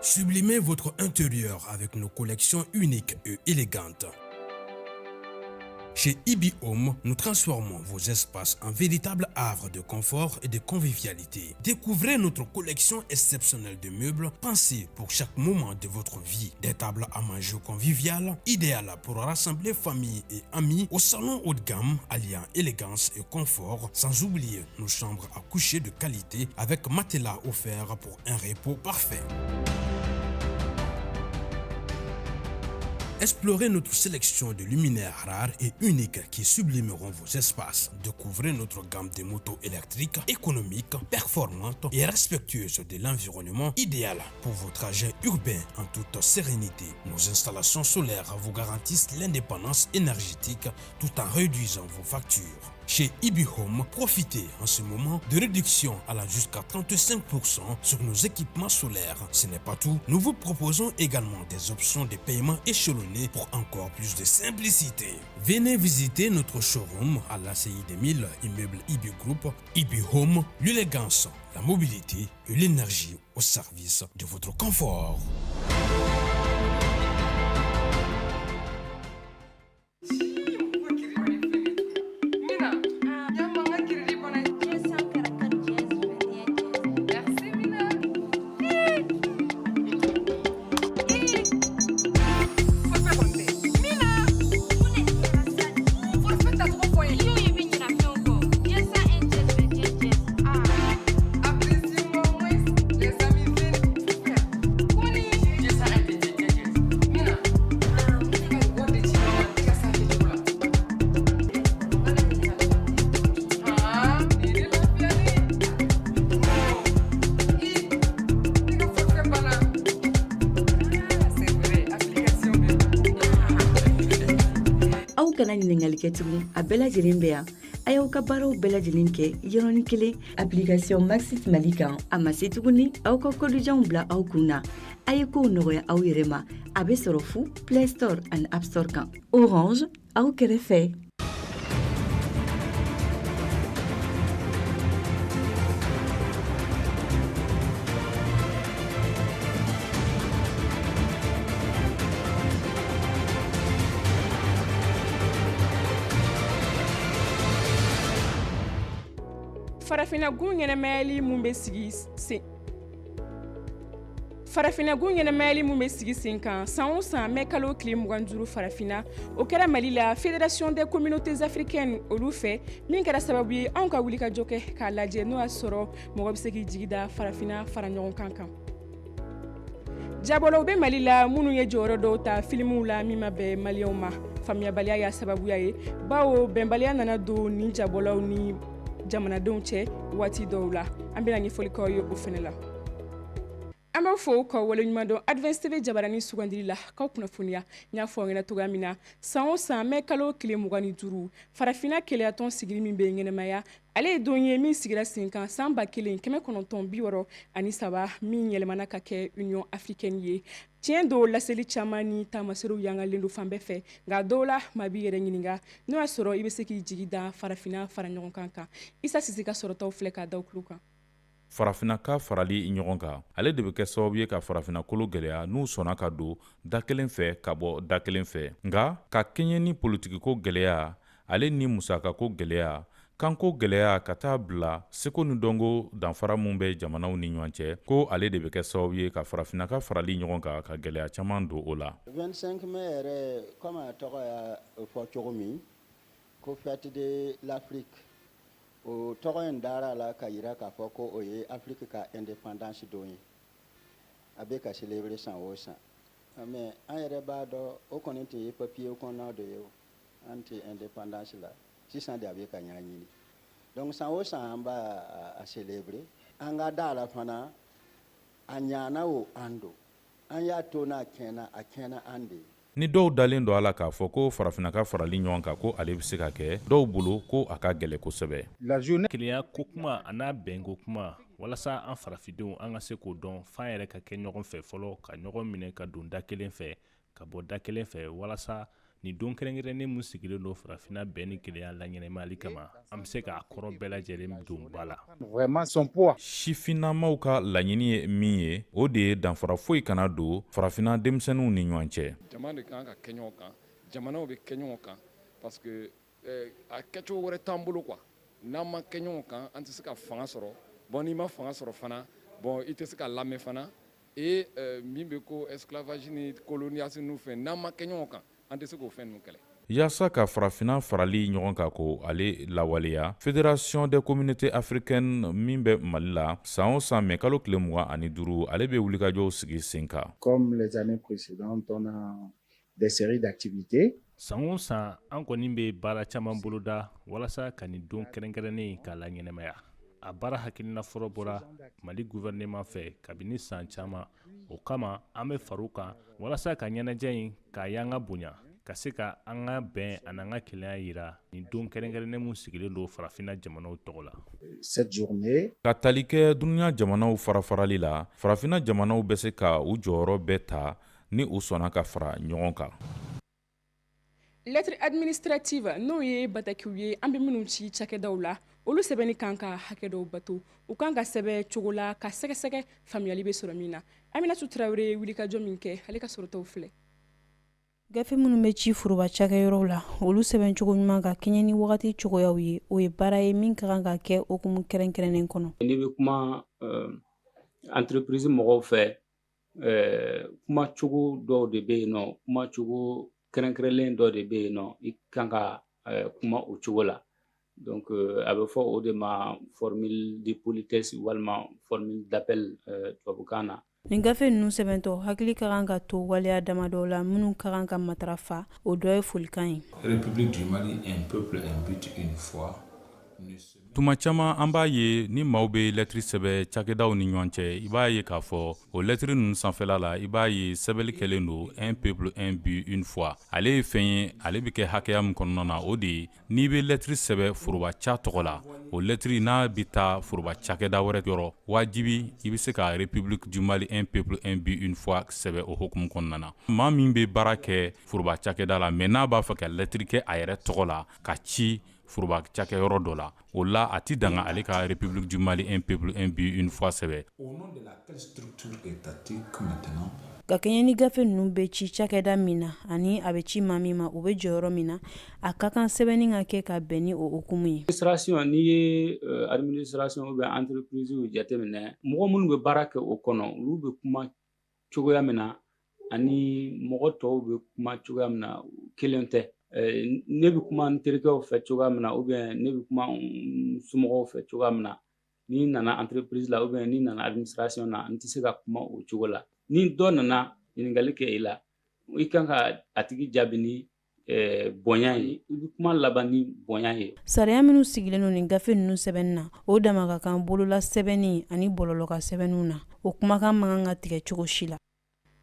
Sublimez votre intérieur avec nos collections uniques et élégantes. Chez Ibi Home, nous transformons vos espaces en véritables havres de confort et de convivialité. Découvrez notre collection exceptionnelle de meubles pensés pour chaque moment de votre vie. Des tables à manger conviviales, idéales pour rassembler famille et amis au salon haut de gamme alliant élégance et confort, sans oublier nos chambres à coucher de qualité avec matelas offert pour un repos parfait. Explorez notre sélection de luminaires rares et uniques qui sublimeront vos espaces. Découvrez notre gamme de motos électriques économiques, performantes et respectueuses de l'environnement, idéal pour vos trajets urbains en toute sérénité. Nos installations solaires vous garantissent l'indépendance énergétique tout en réduisant vos factures. Chez Ibi Home, profitez en ce moment de réduction allant jusqu'à 35% sur nos équipements solaires. Ce n'est pas tout, nous vous proposons également des options de paiement échelonnées pour encore plus de simplicité. Venez visiter notre showroom à l'ACI 2000, immeuble Ibi Group, Ibi Home, l'élégance, la mobilité et l'énergie au service de votre confort. Aw kana ɲininkali kɛ tugun, a bɛɛ lajɛlen bɛ yan. A y'aw ka baaraw bɛɛ lajɛlen kɛ yɔrɔnin kelen application Maxit Mali kan. A ma se tuguni aw ka kɔdijanw bila aw kun na. A ye kow nɔgɔya aw yɛrɛ ma. A bɛ sɔrɔ fu Play Store ani App Store kan. Orange, aw kɛrɛfɛ. Farafinna ɲɛnamayali mun bɛ sigi sen Farafinna gun ɲɛnamayali mun bɛ sigi sen kan san o san mɛ kalo tile 25 farafinna, o kɛra Mali la Fédération des communautés africaines olu fɛ, min kɛra sababu ye anw ka wuli ka jɔ kɛ k'a lajɛ n'o y'a sɔrɔ mɔgɔ bɛ se k'i jigi da farafinna fara ɲɔgɔn kan kan. Jabɔlaw bɛ Mali la minnu ye jɔyɔrɔ dɔw ta filimuw la min ma bɛn maliyɛnw ma. Faamuyabaliya y'a sababuya ye, bawo bɛnbaliya nana don nin jabɔlaw ni jamanadenw cɛ waati dɔw la. An bɛna ɲɛfɔli k'aw ye o fɛnɛ la. An b'a fɔ ka waleɲuman dɔn Advance TV jabarani sugandili la k'aw kunnafoniya. N y'a fɔ aw ɲɛna cogoya min na, san o san mɛ kalo tile 25, farafinna kelenyatɔn sigili min bɛ ɲɛnamaya, ale ye don ye min sigira sen kan san 1963, min yɛlɛmana ka kɛ Union africaine ye. Tiɲɛ don, laseli caman ni taamaserew yangalen don fan bɛɛ fɛ, nka dɔw la maa b'i yɛrɛ ɲininka n'o y'a sɔrɔ i bɛ se k'i jigi da farafinna fara ɲɔgɔn kan kan. Isa Sise ka sɔrɔtaw filɛ k'a da tulo kan. Farafinna ka farali ɲɔgɔn kan, ale de bɛ kɛ sababu ye ka farafinna kolo gɛlɛya n'u sɔnna ka don da kelen fɛ ka bɔ da kelen fɛ. Nka ka kɛɲɛ ni politikiko gɛlɛya, ale ni musakako gɛlɛya, kanko gɛlɛya, ka taa bila seko ni dɔnko danfara min bɛ jamanaw ni ɲɔgɔn cɛ, ko ale de bɛ kɛ sababu ye ka farafinna ka farali ɲɔgɔn kan ka gɛlɛya caman don o la. 25 mai yɛrɛ, comme a tɔgɔ y'a fɔ cogo min ko Fête de l'Afrique, o tɔgɔ in dara a la ka yira k'a fɔ ko o ye Afrique ka indépendance don ye. A bɛ ka célébrer san o san, mais an yɛrɛ b'a dɔn o kɔni tun ye papier kɔnɔna de ye. O an tɛ indépendance la sisan de, a bɛ ka ɲɛɲini. Donc san o san an b'a a célébrer. An ka da la fana, a ɲana o, an don an y'a to n'a tiɲɛna, a tiɲɛna an de ye. Ni dɔw dalen don a la k'a fɔ ko farafinna ka farali ɲɔgɔn kan, ko ale bɛ se ka kɛ, dɔw bolo ko a ka gɛlɛn kosɛbɛ. La journée Kelenya ko kuma a n'a bɛnko kuma, walasa an farafindenw an ka se k'o dɔn, f'an yɛrɛ ka kɛ ɲɔgɔn fɛ fɔlɔ, ka ɲɔgɔn minɛ ka don da kelen fɛ ka bɔ da kelen fɛ, walasa Nin don kɛrɛnkɛrɛnnen min sigilen don farafinna bɛn ni kelenya laɲɛnamayali kama, an bɛ se k'a kɔrɔ bɛɛ lajɛlen don ba la. Vraiment son poids. Sifinnamaw ka laɲini ye min ye, o de ye danfara foyi kana don farafinna denmisɛnninw ni ɲɔgɔn cɛ. Jama de kan ka kɛ ɲɔgɔn kan, jamanaw bɛ kɛ ɲɔgɔn kan, parce que a kɛcogo wɛrɛ t'an bolo quoi. N'an ma kɛ ɲɔgɔn kan, an tɛ se ka fanga sɔrɔ. Bon, n'i ma fanga sɔrɔ fana, bon, i tɛ se ka lamɛn fana. Et min bɛ ko esclavage ni colonialisme ninnu fɛ, n'an ma kɛ ɲɔgɔn kan, an tɛ se k'o fɛn ninnu kɛlɛ. Yaasa ka farafinna farali ɲɔgɔn kan ko ale lawaleya, Fédération des communautés africaines min bɛ Mali la, san o san mɛ kalo tile 25, ale bɛ wulikajɔw sigi sen kan. Comme les années précédentes, on a des séries d'activités. San o san, an kɔni bɛ baara caman boloda walasa ka nin don kɛrɛnkɛrɛnnen k'a la ɲɛnɛmaya. A baara hakilina fɔlɔ bɔra Mali gouvernement fɛ kabini san caman. O kama, an bɛ fara kan walasa ka ɲɛnajɛ in k'a yanga bonya, ka se ka an ka bɛn ani an ka kelenya yira nin don kɛrɛnkɛrɛnnen min sigilen don farafinna jamanaw tɔgɔ la. Cette journée. Ka tali kɛ dunuya jamanaw farafarali la, farafinna jamanaw bɛ se ka u jɔyɔrɔ bɛɛ ta ni u sɔnna ka fara ɲɔgɔn kan. Lettre administrative, n'o ye batakiw ye an bɛ minnu ci cakɛdaw la, olu sɛbɛnni kan ka hakɛ dɔw bato. U kan ka sɛbɛn cogo la ka sɛgɛsɛgɛ faamuyali bɛ sɔrɔ min na. Aminatu Tarawele ye wulikajɔ min kɛ, ale ka sɔrɔtaw filɛ. Gafe minnu bɛ ci foroba cakɛyɔrɔw la, olu sɛbɛn cogo ɲuman ka kɛɲɛ ni wagati cogoyaw ye, o ye baara ye min ka kan ka kɛ hukumu kɛrɛnkɛrɛnnen kɔnɔ. N'i bɛ kuma entreprise mɔgɔw fɛ, kumacogo dɔw de bɛ yen nɔ, kumacogo kɛrɛnkɛrɛnlen dɔ de bɛ yen nɔ, i kan ka kuma o cogo la. Donc a bɛ fɔ o de ma formule de politesse walima formule d'appel tubabukan na. Nin gafe ninnu sɛbɛntɔ, hakili ka kan ka to waleya damadɔ la minnu ka kan ka matarafa. O dɔ ye folikan ye. République du Mali, un peuple, un but, une foi. Tuma caman, an b'a ye ni maaw bɛ lɛtiri sɛbɛ cakɛdaw ni ɲɔgɔn cɛ, i b'a ye k'a fɔ o lɛtiri ninnu sanfɛla la, i b'a ye sɛbɛnni kɛlen don "un peuple, un but, une foi". Ale ye fɛn ye, ale bɛ kɛ hakɛya min kɔnɔna na, o de ye n'i bɛ lɛtiri sɛbɛ foroba ca tɔgɔ la, o lɛtiri n'a bɛ taa foroba cakɛda wɛrɛ yɔrɔ, wajibi i bɛ se ka "République du Mali, un peuple, un but, une foi" sɛbɛ o hukumu kɔnɔna na. Maa min bɛ baara kɛ foroba cakɛda la, mais n'a b'a fɛ ka lɛtiri kɛ a yɛrɛ tɔgɔ la ka ci foroba cakɛyɔrɔ dɔ la, o la a ti danga ale ka "République du Mali, un peuple, un but, une foi" sɛbɛ. Au nom de laquelle structure étatique maintenant? Ka kɛɲɛ ni gafe ninnu bɛ ci cakɛda min na ani a bɛ ci maa min ma, o bɛ jɔyɔrɔ min na, a ka kan sɛbɛnni ka kɛ ka bɛn ni o hukumu ye. Administration, n'i ye administration ou bien entreprise jateminɛ, mɔgɔ minnu bɛ baara kɛ o kɔnɔ, olu bɛ kuma cogoya min na ani mɔgɔ tɔw bɛ kuma cogoya min na, kelen tɛ. Ne bɛ kuma n terikɛw fɛ cogoya min na ou bien ne bɛ kuma n somɔgɔw fɛ cogoya min na, n'i nana entreprise la ou bien n'i nana administration na, n tɛ se ka kuma o cogo la. Ni dɔ nana ɲininkali kɛ i la, i kan ka a tigi jaabi ni bonya ye, i bɛ kuma laban ni bonya ye. Sariya minnu sigilen don nin gafe ninnu sɛbɛnni na, o dama ka kan bolola sɛbɛnni ani bɔlɔlɔ sɛbɛnniw na, o kumakan man kan ka tigɛ cogo si la.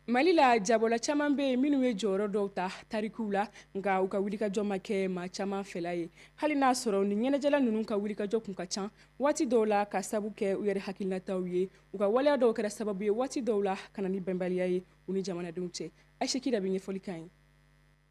Mali la, jabɔla caman bɛ yen minnu ye jɔyɔrɔ dɔw ta tarikuw la, nka u ka wulikajɔ ma kɛ maa caman fɛla ye. Hali n'a sɔrɔ ni ɲɛnajɛla ninnu ka wulikajɔ kun ka ca waati dɔw la, ka sabu kɛ u yɛrɛ hakilinataw ye, u ka waleya dɔw kɛra sababu ye waati dɔw la ka na ni bɛnbaliya ye u ni jamanadenw cɛ. Ayise Kida bɛ ɲɛfɔli kan ye.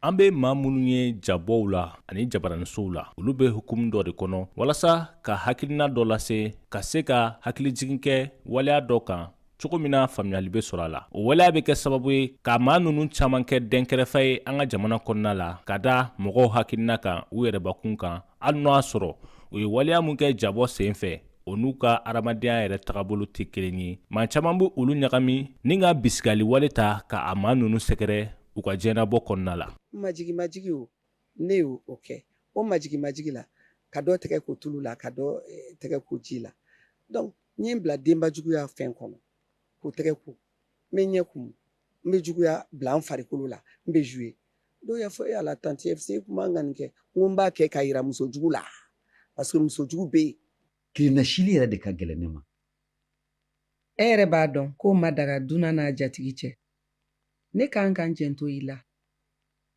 An bɛ maa minnu ye jabɔw la ani jabaraninsow la, olu bɛ hukumu dɔ de kɔnɔ walasa ka hakilina dɔ lase, ka se ka hakilijigin kɛ waleya dɔ kan cogo min na faamuyali bɛ sɔrɔ a la. O waleya bɛ kɛ sababu ye ka maa ninnu caman kɛ dɛnkɛrɛfɛ ye an ka jamana kɔnɔna la, ka da mɔgɔw hakilina kan u yɛrɛbakun kan, hali n'o y'a sɔrɔ u ye waleya mun kɛ jabɔ sen fɛ, o n'u ka adamadenya yɛrɛ tagabolo tɛ kelen ye. Maa caman bɛ olu ɲagami ni ka bisigali wale ta ka a maa ninnu sɛgɛrɛ u ka diɲɛnabɔ kɔnɔna la. Majigi majigi, o ne y'o o kɛ. O majigi majigi la, ka dɔ tɛgɛ ko tulu la, ka dɔ tɛgɛ ko ji la. Donc n ye n bila denba juguya fɛn kɔnɔ k'o tɛgɛ ko, n bɛ ɲɛ kumu, n bɛ juguya bila n farikolo la, n bɛ jouer. Dɔw y'a fɔ: "E ala, tantie FC, e kun man ka nin kɛ." N ko n b'a kɛ k'a yira muso jugu la, parce que muso jugu bɛ yen. Kilenasili yɛrɛ de ka gɛlɛn ne ma. E yɛrɛ b'a dɔn k'o ma daga dunan n'a jatigi cɛ. Ne kan ka n janto i la,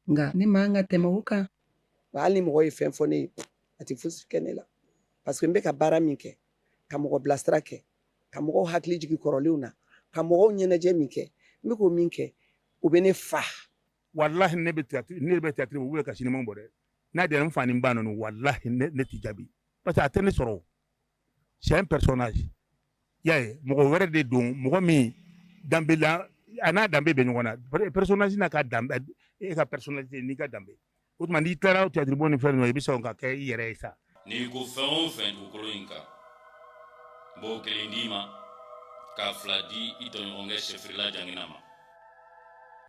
nka ne man ka tɛmɛ o kan. Hali ni mɔgɔ ye fɛn fɔ ne ye, a tɛ fosi kɛ ne la, parce que n bɛ ka baara min kɛ, ka mɔgɔ bilasira kɛ, ka mɔgɔw hakili jigin kɔrɔlenw na, ka mɔgɔw ɲɛnajɛ min kɛ, n bɛ k'o min kɛ, o bɛ ne fa. Walahi, ne bɛ théâtre, ne bɛ théâtre bɔ ka cinéma bɔ dɛ. N'a diyara n fa ni n ba ninnu, walahi, ne t'i jaabi parce que a tɛ ne sɔrɔ. C'est un personnage, i y'a ye, mɔgɔ wɛrɛ de don, mɔgɔ min danbe la, a n'a danbe bɛ ɲɔgɔn na. Personnage n'a ka danbe, e ka personnalité n'i ka danbe. O tuma n'i tilara théâtre bɔ ni fɛn ninnu, i bɛ sɔn ka kɛ i yɛrɛ ye sa. N'i ko fɛn o fɛn dugukolo in kan, n b'o kelen d'i ma, ka fila di i tɔɲɔgɔnkɛ sɛfirila jangina ma.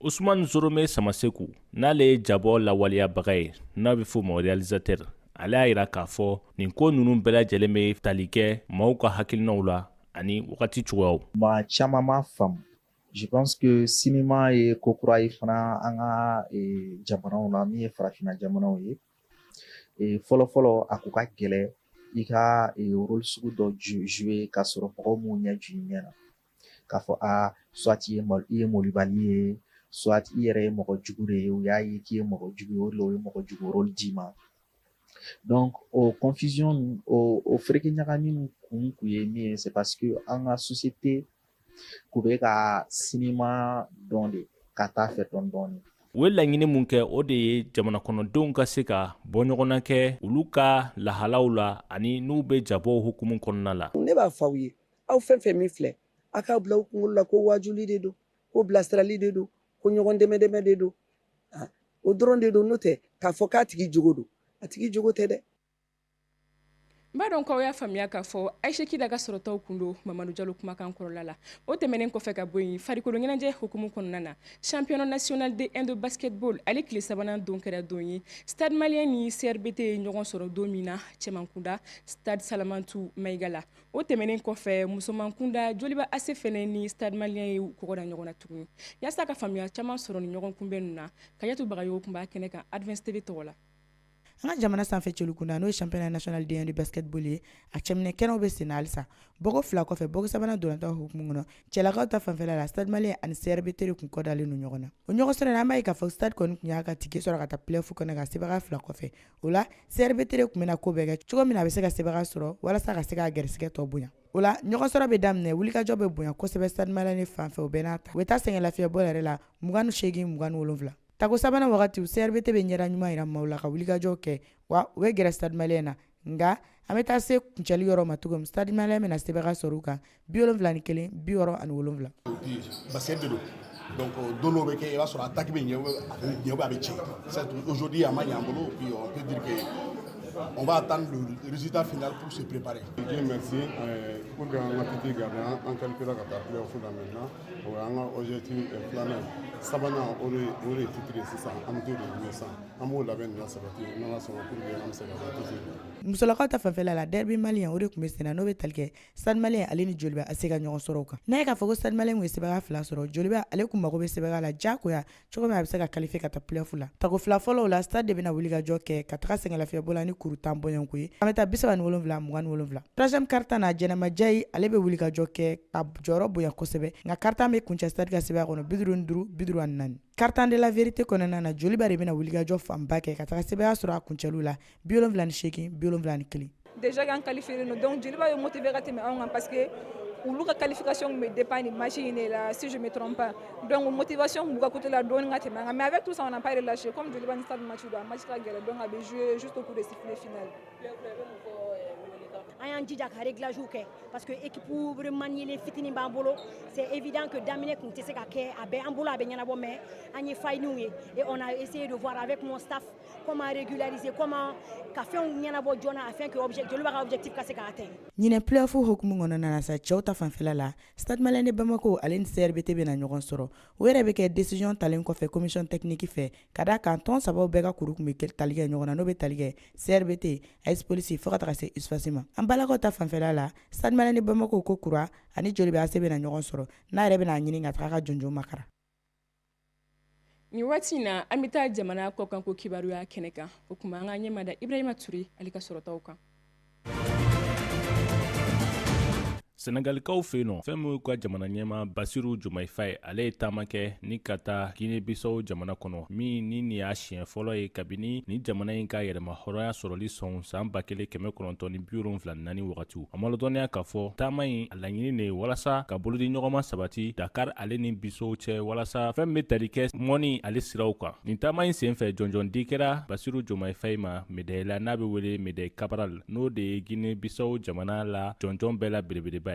Usumani Zorome Samaseku, n'ale ye jabɔ lawaleyabaga ye, n'a bɛ f'o ma réalisateur, ale y'a yira k'a fɔ nin ko ninnu bɛɛ lajɛlen bɛ tali kɛ maaw ka hakilinaw la ani wagati cogoyaw. Maa caman m'a faamu. Je pense que cinéma ye ko kura ye fana an ka jamanaw na, min ye farafinna jamanaw ye. Fɔlɔ fɔlɔ, a kun ka gɛlɛ i ka rôle sugu dɔ jouer k'a sɔrɔ mɔgɔw m'u ɲɛ jɔ i ɲɛ na k'a fɔ a soit i ye molibali ye, soit i yɛrɛ ye mɔgɔ jugu de ye. U y'a ye k'i ye mɔgɔ jugu ye, o de la o ye mɔgɔ jugu rôle d'i ma. Donc o confusion, o fereke ɲagami kun ye min ye, c'est parce que an ka société kun bɛ ka cinéma dɔn de ka taa fɛ dɔɔni dɔɔni. U ye laɲini mun kɛ, o de ye jamana kɔnɔdenw ka se ka bɔ ɲɔgɔnna kɛ olu ka lahalaw la ani n'u bɛ jabɔw hukumu kɔnɔna la. Ne b'a fɔ aw ye, aw fɛn fɛn min filɛ, a k'aw bila aw kunkolo la ko wajuli de don, ko bilasirali de don, ko ɲɔgɔn dɛmɛ dɛmɛ de don, o dɔrɔn de don. N'o tɛ k'a fɔ k'a tigi jogo don, a tigi jogo tɛ dɛ. N b'a dɔn k'aw y'a faamuya k'a fɔ Ayise Kida ka sɔrɔtaw kun don Mamadu Jalo kumakan kɔrɔla la. O tɛmɛnen kɔfɛ ka bɔ yen, farikolo ɲɛnajɛ hukumu kɔnɔna na, championnat national D1 de basketball, ale tile sabanan don kɛra don ye, Stade Malien ni CRBT ye ɲɔgɔn sɔrɔ don min na cɛmankunda, Stade Salamantu Mayiga la. O tɛmɛnen kɔfɛ, musoman kunda, Joliba AC fɛnɛ ni Stade Malien ye kɔgɔ da ɲɔgɔn na tuguni. Yaasa ka faamuya caman sɔrɔ ni ɲɔgɔn kunbɛn ninnu na, Kajatu Bagayogo tun b'a kɛnɛ kan Advance TV tɔgɔ la. An ka jamana sanfɛ celu kunda, n'o ye championnat national D1 de basketball ye, a cɛminɛ kɛnɛw bɛ senna halisa. Bɔko fila kɔfɛ, bɔko sabanan dolantan hukumu kɔnɔ, cɛlakaw ta fanfɛla la, Stade Malien ani CRBT de kun kɔdalen don ɲɔgɔn na. O ɲɔgɔn sɔrɔ, an b'a ye k'a fɔ Stade kɔni kun y'a ka ticket sɔrɔ ka taa play-off kɔnɔ ka sebaga fila kɔfɛ. O la, CRBT de kun bɛna ko bɛɛ kɛ cogo min na a bɛ se ka sebaga sɔrɔ walasa ka se k'a gɛrɛsɛgɛ tɔ bonya. O la, ɲɔgɔn sɔrɔ bɛ daminɛ, wulikajɔ bɛ bonya kosɛbɛ Stade Malien fan fɛ. O bɛɛ n'a ta, u bɛ taa sɛgɛn lafiyɛbɔ yɛrɛ la 28-27. Tako sabanan wagati, CRBT bɛ ɲɛda ɲuman yira maaw la ka wulikajɔ kɛ, wa u bɛ gɛrɛ Stade Malien na. Nka an bɛ taa se kuncɛli yɔrɔ ma cogo min, Stade Malien bɛna sebaga sɔrɔ u kan 71-67. Basket de don, donc don dɔw bɛ kɛ, i b'a sɔrɔ attaque bɛ ɲɛ, a bɛ ɲɛ, a bɛ tiɲɛ. Aujourd'hui, a ma ɲɛ an bolo, puis on peut dire que on va attendre le résultat final pour se préparer. Dieu merci, pour que an ka titre garder, an qualifié ka taa play-off la maintenant. O y'an ka objectif filanan ye. Sabanan, o de ye titre ye sisan, an bɛ t'o de ɲini sisan. An b'o labɛn de la sabati n'Ala sɔnna pour que an bɛ se ka taa titre. Musolakaw ta fanfɛla la, derby malien, o de tun bɛ senna, n'o bɛ tali kɛ Stade Malien ale ni Joliba AC ka ɲɔgɔn sɔrɔ o kan. N'a ye k'a fɔ ko Stade Malien tun ye sebaga fila sɔrɔ, Joliba ale kun mago bɛ sebaga la diyagoya cogo min a bɛ se ka qualifier ka taa play-off la. Tako fila fɔlɔw la, Stade de bɛna wuli ka jɔ kɛ ka taga sɛgɛn lafiyɛbɔ la ni kuru 10 bɔɲɔgɔnko ye. An bɛ taa 37-27. Troisième quart-temps na, Jɛnɛma Jayi ale bɛ wuli ka jɔ kɛ ka jɔyɔrɔ bonya kosɛbɛ, nka quart-temps bɛ kuncɛ Stade ka sebaga kɔnɔ 55-54. Quart-temps de la vérité kɔnɔna na, Joliba de bɛna wuli ka jɔ fanba kɛ ka taga sebaga sɔrɔ a kuncɛliw la 78-71. Déjà k'an qualifié don, donc Joliba ye motivé ka tɛmɛ anw kan parce que olu ka qualification tun bɛ dépend nin match in de la, si je me trompe pas. Donc motivation b'u ka côté la dɔɔni ka tɛmɛ an kan, mais avec tout ça, on n'a pas relâché. Comme Joliba ni Stade match don, a match ka gɛlɛn, donc a bɛ jouer juste au coup de sifflet final. An y'an jija ka réglage kɛ parce que équipe remaniée fitinin b'an bolo. C'est évident que daminɛ tun tɛ se ka kɛ a bɛ an bolo, a bɛ ɲɛnabɔ, mais an ye failles ye et on a essayé de voir avec mon staff comment régulariser, comment ka fɛnw ɲɛnabɔ joona afin que Joliba ka objectif ka se ka atteindre. Ɲinɛ play-off hukumu kɔnɔna na sa, cɛw ta fanfɛla la, Stade Malien de Bamako ale ni CRBT bɛna ɲɔgɔn sɔrɔ. O yɛrɛ bɛ kɛ décision talen kɔfɛ commission technique fɛ, ka da kan tɔn sabaw bɛɛ ka kuru tun bɛ tali kɛ ɲɔgɔn na, n'o bɛ tali kɛ CRBT, AS Police fo ka taga se USFAS ma. An balakaw ta fanfɛla la, Stade Malien de Bamako ko kura ani Joliba AC bɛna ɲɔgɔn sɔrɔ, n'a yɛrɛ bɛna ɲini ka taga ka jɔnjɔn makara. Nin waati in na, an bɛ taa jamana kɔkanko kibaruya kɛnɛ kan. O tuma, an ka ɲɛmada Ibrahima Ture ale ka sɔrɔtaw kan. Senegalikaw fɛ yen nɔ, fɛn min y'u ka jamana ɲɛmaa Basiru Jomayi Faye, ale ye taama kɛ ni ka taa Guinée Bissau jamana kɔnɔ, min ni nin y'a siɲɛ fɔlɔ ye kabini ni jamana in ka yɛrɛma hɔrɔnya sɔrɔli sɔn san 1974 wagatiw. A ma ladɔnniya k'a fɔ taama in a laɲini de ye walasa ka bolodiɲɔgɔnma sabati Dakar ale ni Bissau cɛ, walasa fɛn min bɛ tali kɛ mɔni ale siraw kan. Nin taama in senfɛ, jɔnjɔn di kɛra Basiru Jomayi Faye ma médaille la n'a bɛ wele médaille Cabral, n'o de ye Guinée Bissau jamana la jɔnjɔn bɛɛ la belebeleba ye.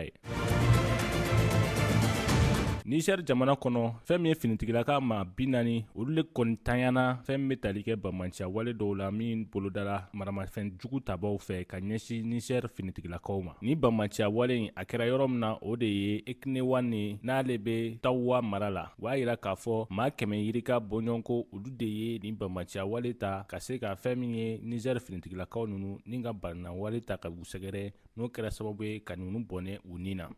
Niger jamana kɔnɔ, fɛn min ye finitigilaka maa 40, olu le kɔni tanyana fɛn min bɛ tali kɛ banbaanciya wale dɔw la min bolodala maramafɛn jugu tabaw fɛ ka ɲɛsin Niger finitigilakaw ma. Ni banbaanciya wale in a kɛra yɔrɔ min na, o de ye Exnéwane, n'ale bɛ Tahoua mara la. O y'a yira k'a fɔ maa 100 yirika bɔɲɔgɔnko, olu de ye nin banbaanciya wale ta ka se ka fɛn min ye Niger finitigilakaw ninnu ni ka banna wale ta ka u sɛgɛrɛ, n'o kɛra sababu ye ka ninnu bɔnɛ u ni na.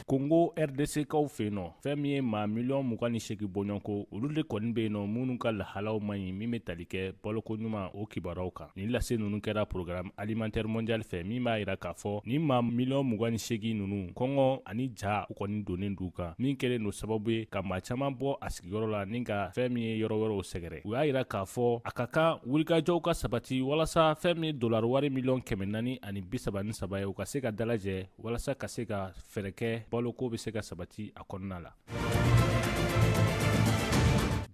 Kongo RDC kaw fɛ yen nɔ, fɛn min ye maa miliyɔn 28 bɔɲɔgɔnko, olu de kɔni bɛ yen nɔ minnu ka lahalaw man ɲi min bɛ tali kɛ baloko ɲuman o kibaruyaw kan. Nin lase ninnu kɛra Programme alimentaire mondial fɛ, min b'a yira k'a fɔ ni maa miliyɔn 28 ninnu, kɔngɔ ani ja u kɔni donnen d'u kan, min kɛlen don sababu ye ka maa caman bɔ a sigiyɔrɔ la ni ka fɛn min ye yɔrɔ wɛrɛw sɛgɛrɛ. U y'a yira k'a fɔ a ka kan wulikajɔw ka sabati walasa fɛn min ye dolari wari miliyɔn 433 ye, u ka se ka dalajɛ walasa ka se ka fɛɛrɛ kɛ baloko bɛ se ka sabati a kɔnɔna la.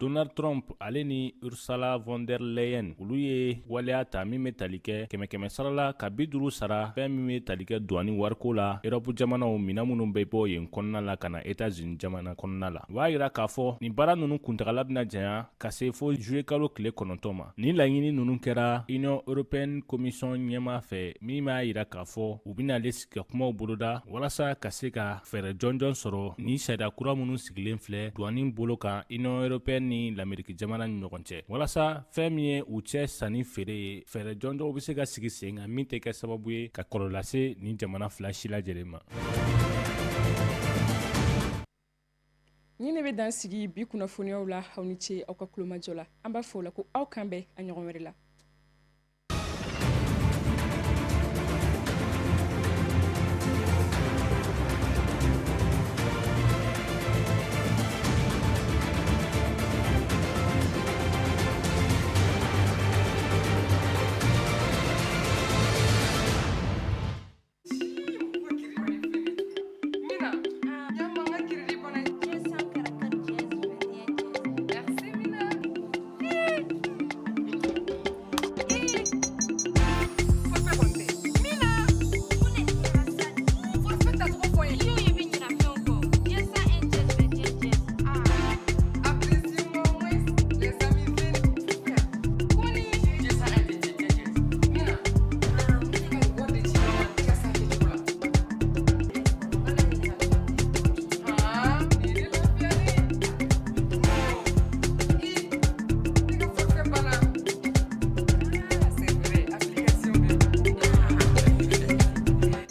Donald Trump ale ni Ursula von der Leyen, olu ye waleya ta min bɛ tali kɛ kɛmɛ kɛmɛ sarala ka 50 sara fɛn min bɛ tali kɛ douane wariko la Europe jamanaw minɛn minnu bɛ bɔ yen kɔnɔna la ka na États-Unis jamana kɔnɔna la. U b'a yira k'a fɔ nin baara ninnu kuntagala bɛna janya ka se fo juillet kalo tile 9 ma. Nin laɲini ninnu kɛra Union européenne commission ɲɛmaa fɛ, min b'a yira k'a fɔ u bɛna ale sigi ka kumaw boloda walasa ka se ka fɛɛrɛ jɔnjɔn sɔrɔ ni sariya kura minnu sigilen filɛ douane bolo kan Union européenne ni Lameriki jamana ni ɲɔgɔn cɛ, walasa fɛn min ye u cɛ sanni feere ye, fɛɛrɛ jɔnjɔnw bɛ se ka sigi sen kan min tɛ kɛ sababu ye ka kɔlɔlɔ lase nin jamana fila si lajɛlen ma. Nin ne bɛ dan sigi bi kunnafoniyaw la. Aw ni ce aw ka kulomajɔ la. An b'a fɔ o la ko aw kan bɛn a ɲɔgɔn wɛrɛ la.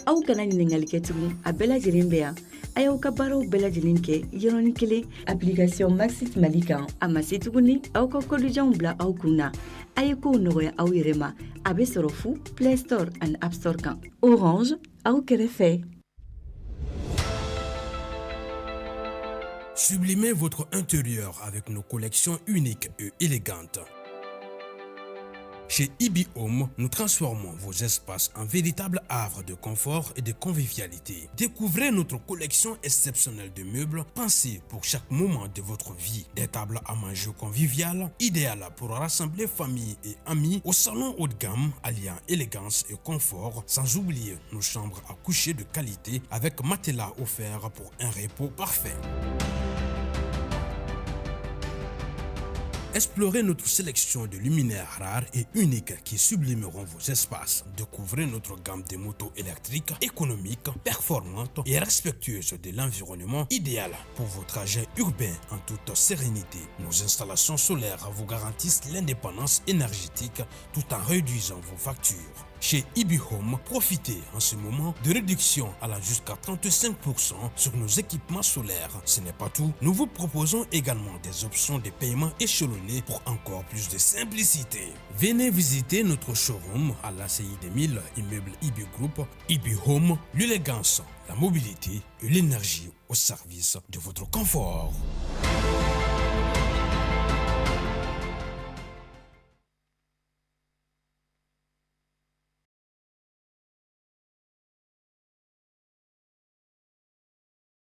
Aw kana ɲininkali kɛ tugun, a bɛɛ lajɛlen bɛ yan. A y'aw ka baaraw bɛɛ lajɛlen kɛ yɔrɔnin kelen application Maxit Mali kan. A ma se tuguni aw ka kɔdijanw bila aw kun na. A ye kow nɔgɔya aw yɛrɛ ma. A bɛ sɔrɔ fu Play Store ani App Store kan. Orange, aw kɛrɛfɛ. Sublimez votre intérieur avec nos collections uniques et élégantes. Chez Ibi Home, nous transformons vos espaces en véritables havres de confort et de convivialité. Découvrez notre collection exceptionnelle de meubles pensés pour chaque moment de votre vie. Des tables à manger conviviales, idéales pour rassembler famille et amis au salon haut de gamme, alliant élégance et confort, sans oublier nos chambres à coucher de qualité avec matelas offert pour un repos parfait. Explorez notre sélection de luminaires rares et uniques qui sublimeront vos espaces. Découvrez notre gamme de motos électriques économiques, performantes et respectueuses de l'environnement, idéal pour vos trajets urbains en toute sérénité. Nos installations solaires vous garantissent l'indépendance énergétique tout en réduisant vos factures. Chez IB Home, profitez en ce moment de réduction allant jusqu'à 35% sur nos équipements solaires. Ce n'est pas tout, nous vous proposons également des options de paiement échelonnées pour encore plus de simplicité. Venez visiter notre showroom à l'ACI 2000, immeuble IB Group, IB Home, l'élégance, la mobilité et l'énergie au service de votre confort.